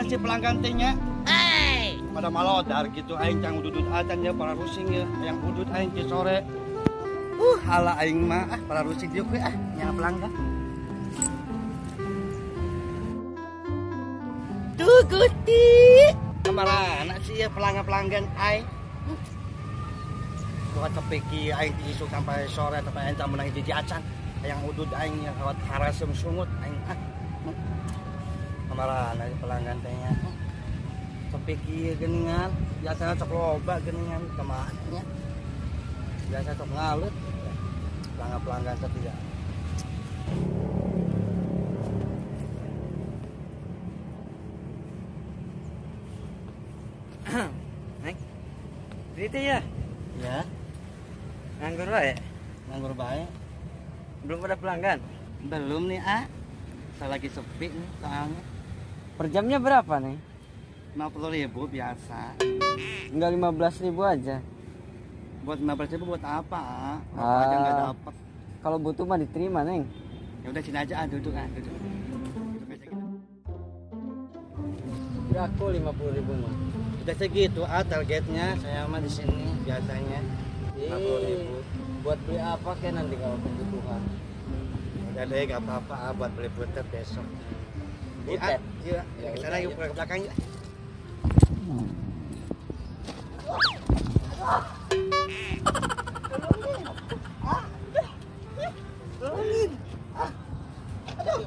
si pelanggan teh nya. Pada malodar gitu aing cang ududut acan ya para rusing ya yang udut aing ti sore. Hala aing mah ah para rusing dieu we ah nya pelanggan. Tuh Gusti. Kamarana sih ya pelanggan-pelanggan aing. Bukan kepiki aing ti isuk sampai sore sampai aing menang hiji acan. Yang udut aing ya kawat harasem sungut aing ah. Kamarana pelanggan teh nya. Kepikir geningan, biasanya cok loba geningan kemana nya? Biasa cok ngalut, pelanggan-pelanggan setia. Neng, itu ya? Ya. Nganggur bae? Nganggur bae. Belum ada pelanggan? Belum nih ah, saya lagi sepi nih soalnya. Per jamnya berapa nih? 50.000 biasa. Enggak 15.000 aja. Buat 15.000 buat apa? Apa aja nggak dapat. Kalau butuh mah diterima, Neng. Ya udah sini aja, duduk ah, duduk. Duduk aja gitu. Berapa 50.000 mah? Udah segitu ah targetnya saya mah di sini biasanya 50.000. Buat beli apa kayak nanti kalau kebutuhan? Udah deh nggak apa-apa ah, buat beli butet besok. Butet? Iya, ya, ke sana yuk, ke belakang yuk. Tolongin. Aduh.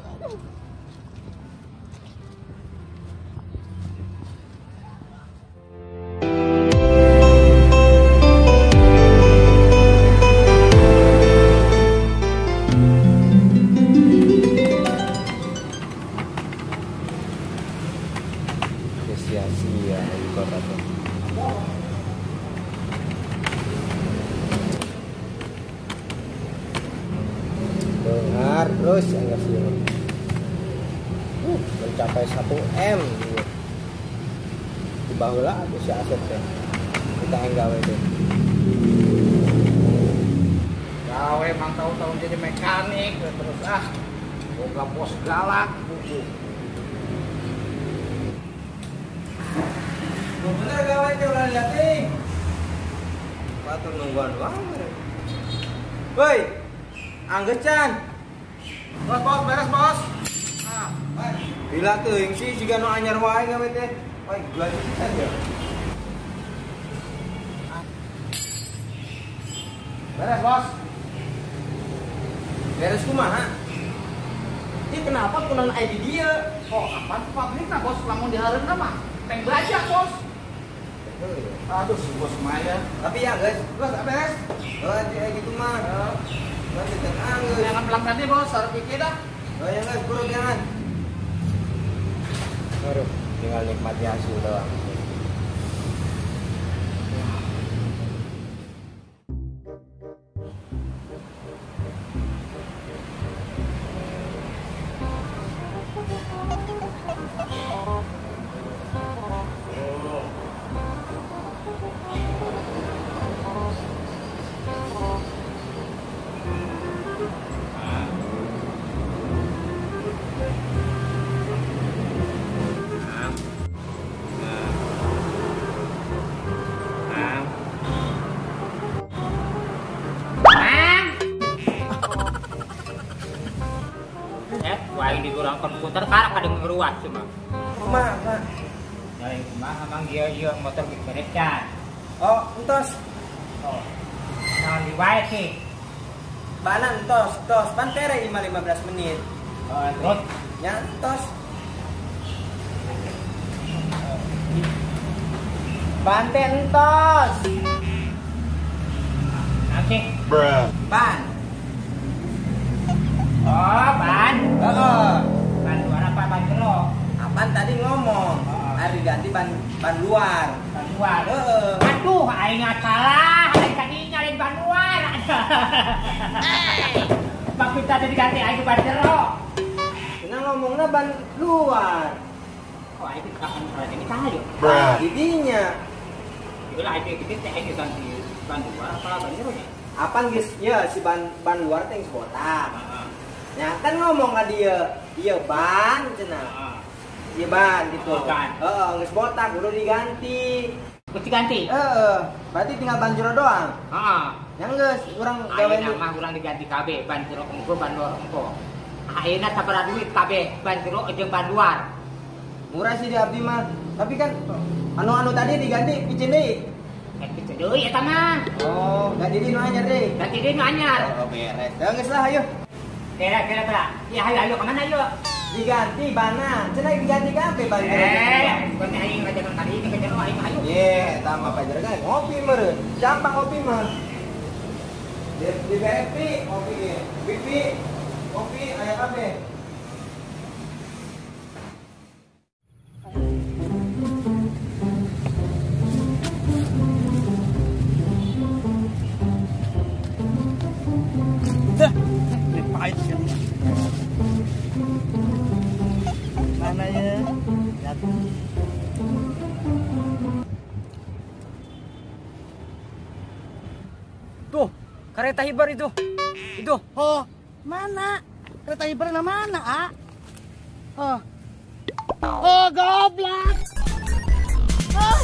Sia-sia di kota tuh. Dengar terus enggak sih. Mencapai 1 M gitu. Di baheula atuh si Asep teh. Kita yang gawe teh. Gawe emang tahu-tahu jadi mekanik terus ah. Boga bos galak buku. Bener gawe teh ulah lihat teh. Patut nungguan wae. Woi. Anggeus can. Bos, bos, beres, bos. Ah, bila teuing sih jiga nu anyar wae gawe teh. Woi, gula pisan ya. Beres, bos. Beres kumaha? Ih, kenapa kunaon aya di dieu? Oh, apaan pabrik nah, bos? Lamun dihareuna mah teng belajar, bos. Aduh, si bos mah ya. Tapi ya, guys, bos, beres. Oh, gitu mah. Jangan pelanggan nih bos, harus pikir dah. Oh ya guys, buruk jangan. Aduh, tinggal nikmati hasil doang. Dikurang komputer karena kadang ngeruat cuma. Kumaha, Pak? Ya kumaha mang ieu ieu motor berekan. Oh, entos. Oh. Naon di wae sih? Bana entos, entos pan tere 15 menit. Oh, terus nya entos. Bante entos. Nanti. Bruh. Ban. Oh, ban. Heeh. Ban luar apa ban jero? Apaan tadi ngomong? Hari ganti ban luar. Ban luar. Heeh. Aduh, aing salah. Aing tadi nyalin ban luar. Maksud tadi diganti aing ban jero. Cenah ngomongna ban luar. Oh, aing kapan ini kayu. Didinya. Ieu aing kitu teh aing ganti ban luar apa ban jero nya? Apaan geus nya si ban luar teh geus botak. Ya kan ngomong ka dia, ieu ban cenah. Ieu ban gitu. Ban. Heeh, geus botak kudu diganti. Geus diganti? Heeh, berarti tinggal ban jero doang. Heeh. Yang geus urang gawe ayeuna mah urang diganti kabeh, ban jero engko ban luar engko. Ayeuna sabaraha duit kabeh ban jero jeung ban luar. Murah sih di abdi mah. Tapi kan anu-anu tadi diganti picin deui. Picin deui eta mah. Oh, ganti deui nu anyar deui. Ganti deui nu anyar. Oh, beres. Ya geus lah ayo. Kira-kira. Ya ayo ayo kemana ayo? Diganti bana. Cenah diganti kabeh ban jero. Bukan aing ngajakan tadi ke jero aing ayo. Ye, eta mah pajer kan ngopi meureun. Siapa ngopi mah? Di BFP ngopi ge. Bibi ngopi aya kabeh. Ini pahit sih. Mana ya? Lihat. Tuh, kereta hibar itu. Itu. Oh, mana? Kereta hibar mana, ah? Oh. Oh, goblok. Oh.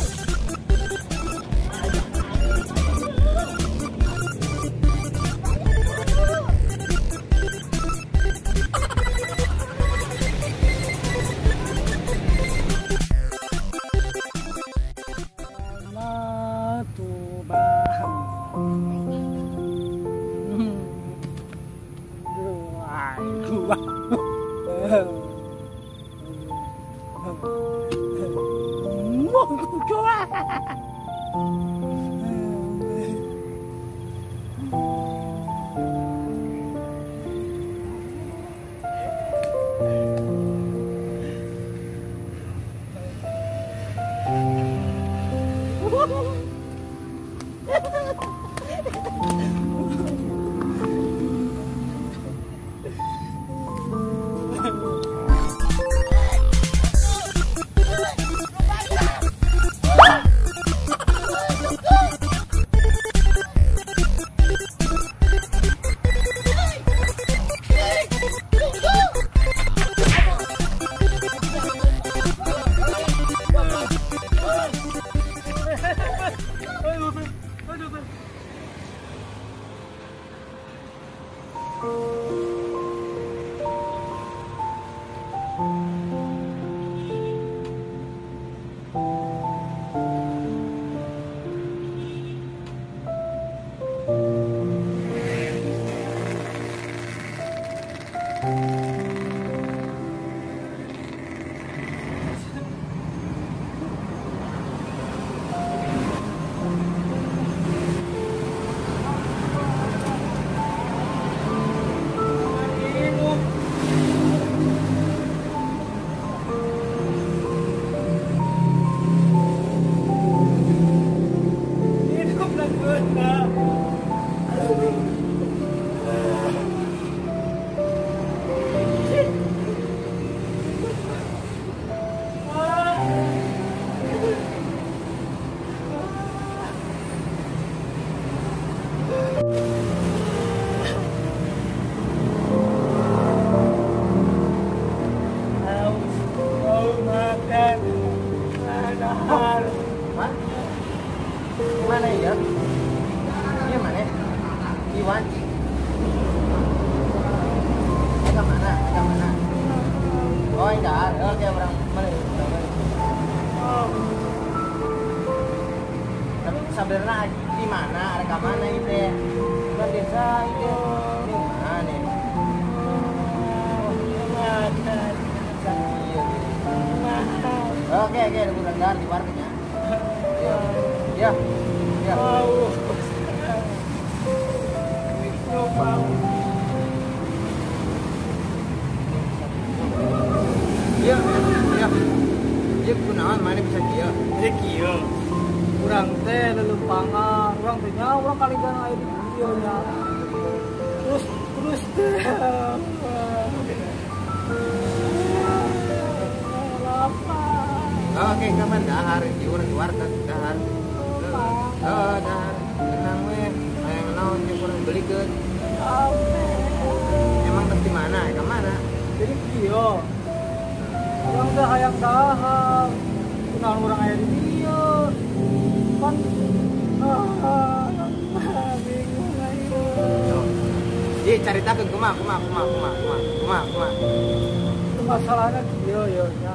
Mana ya? Ini mana? Iwan. Ada mana? Ada mana? Oh, enggak. Oke, orang mana? Tapi sebenarnya di mana? Ada mana itu? Bukan desa itu. Ini mana? Oke, oke, udah dar di warungnya. Ya. Ya. Ya. Iya, iya. Iya kunaon mana bisa kieu? Jadi kieu. Urang teh lelempangan, urang teh nya urang kali gana aya di dieu nya. Terus terus teh. Oke, kapan dahar di urang di warteg dahar. Oh, dahar. Tenang we, hayang naon jeung urang belikeun. Emang tas di mana? Ka mana? Jadi kieu. Urang teh hayang dahar. Kunaon urang aya di dieu? Pan bingung aing. Ji caritakeun kumaha kumaha kumaha kumaha kumaha kumaha kumaha. Masalahna kieu yeuh nya.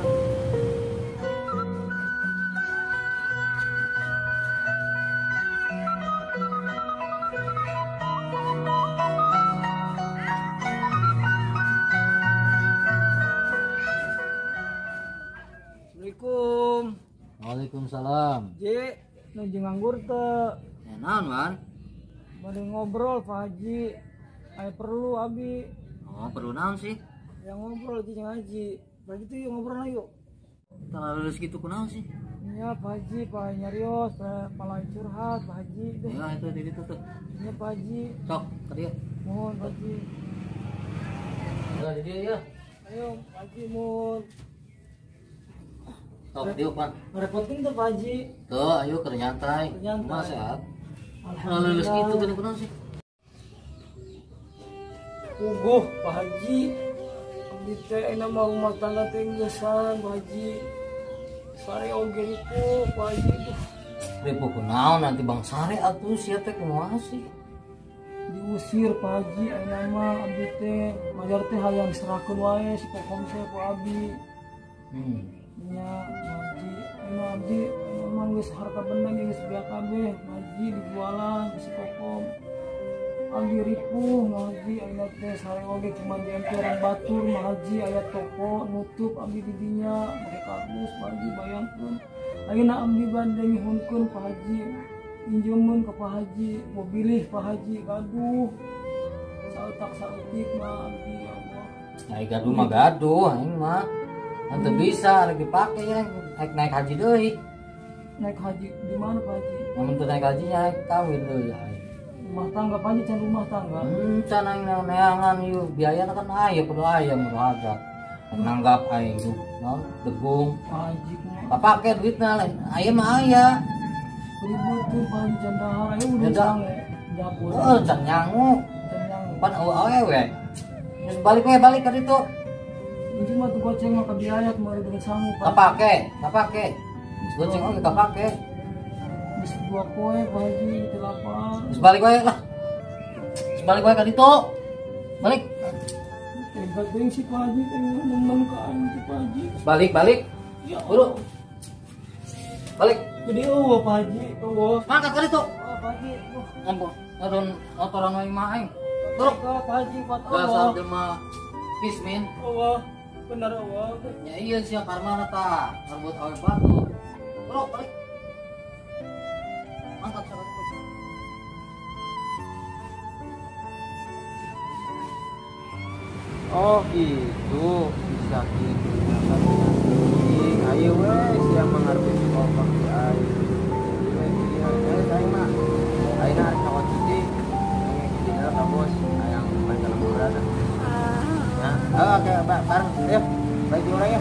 Assalamualaikum. Waalaikumsalam. Ji, nu jeung nganggur teu? Ya naon, Wan? Bade ngobrol Pak Haji. Aya perlu abi. Oh, perlu naon sih? Yang ngobrol jeung Haji. Bagi tuh yuk ngobrol yuk. Tara lulus gitu kunaon sih? Iya Pak Haji, Pak nyarios, malah curhat Pak Haji. Duh. Ya itu di situ tuh. Iya Pak Haji. Sok, ke dia. Mohon Pak Haji. Ya, di dia ya. Ayo Pak Haji mohon. Sok diuk, Pan. Ngerepotin tuh Pak Haji. Tuh, ayo keur nyantai. Nyantai. Kumaha sehat? Alhamdulillah. Lulus gitu geuning kunaon sih? Uguh Pak Haji. Abdi teh ayeuna mah rumah tangga teh geusan Pak Haji. Sare oge ripuh Pak Haji. Duh. Ripuh kunaon nanti Bang Sare atuh sia teh kumaha sih? Diusir Pak Haji ayeuna mah abdi teh majar teh hayang diserahkeun wae si Kokom teh ku abdi. Nya Pak Haji ayeuna abdi ayeuna mah geus harta benda geus beak kabeh Pak Haji dijualan ku si Kokom. Abdi ripuh Pak Haji ayeuna teh sare oge cuma di emperan batur Pak Haji aya toko nutup abdi di dinya make kardus Pak Haji bayangkeun. Ayeuna abdi bade nyuhunkeun Pak Haji injeumkeun ka Pak Haji mobilih Pak Haji gaduh sautak sautik mah abdi ya Allah. Ai gaduh mah gaduh aing mah. Teu bisa rek dipake ya naik naik haji deui. Naik haji di mana Pak Haji? Lamun teu naik haji nya kawin deui aing. Rumah tangga Pak Haji can rumah tangga. Can aing neangan ieu biayana kan aya kudu aya mun hajat. Nanggap aing naon degung. Pak Haji kumaha? Papake duitna lain aya mah aya. Ribut tuh Pak Haji can dahar aya udah sange dapur. Heeh, can nyangu. Can nyangu. Pan eueuh awewe. Geus balik we balik ka ditu. Itu mah tuh goceng mah kebiaya kemarin dengan sangu Pak. Kapake, kapake. Goceng oge kapake. Geus dua poe Pak Haji teu lapar. Geus balik wae lah. Geus balik wae ka ditu. Balik. Tega teuing si Pak Haji teh nemen ka aing si Pak Haji. Balik, balik. Ya buru. Balik. Jadi eueuh Pak Haji, eueuh. Mangkat ka ditu. Oh, Pak Haji. Ampun, ngadon motoran wae mah aing. Turuk Pak Haji kuat Allah. Dasar jelema kismin. Eueuh. Bener eueuh. Ya iya sia karmana tah, ngarbut awe batu. Turuk balik. Mangkat sa ditu. Oh gitu, bisa gitu. Ayo we, sia mangarep si Kokom di aing. Ieu we, aing mah. Ayeuna arek nyokot cuti. Aing di ka bos, hayang balik ka lemburan. Ya, oke, bareng. Ayo, balik di urang ya.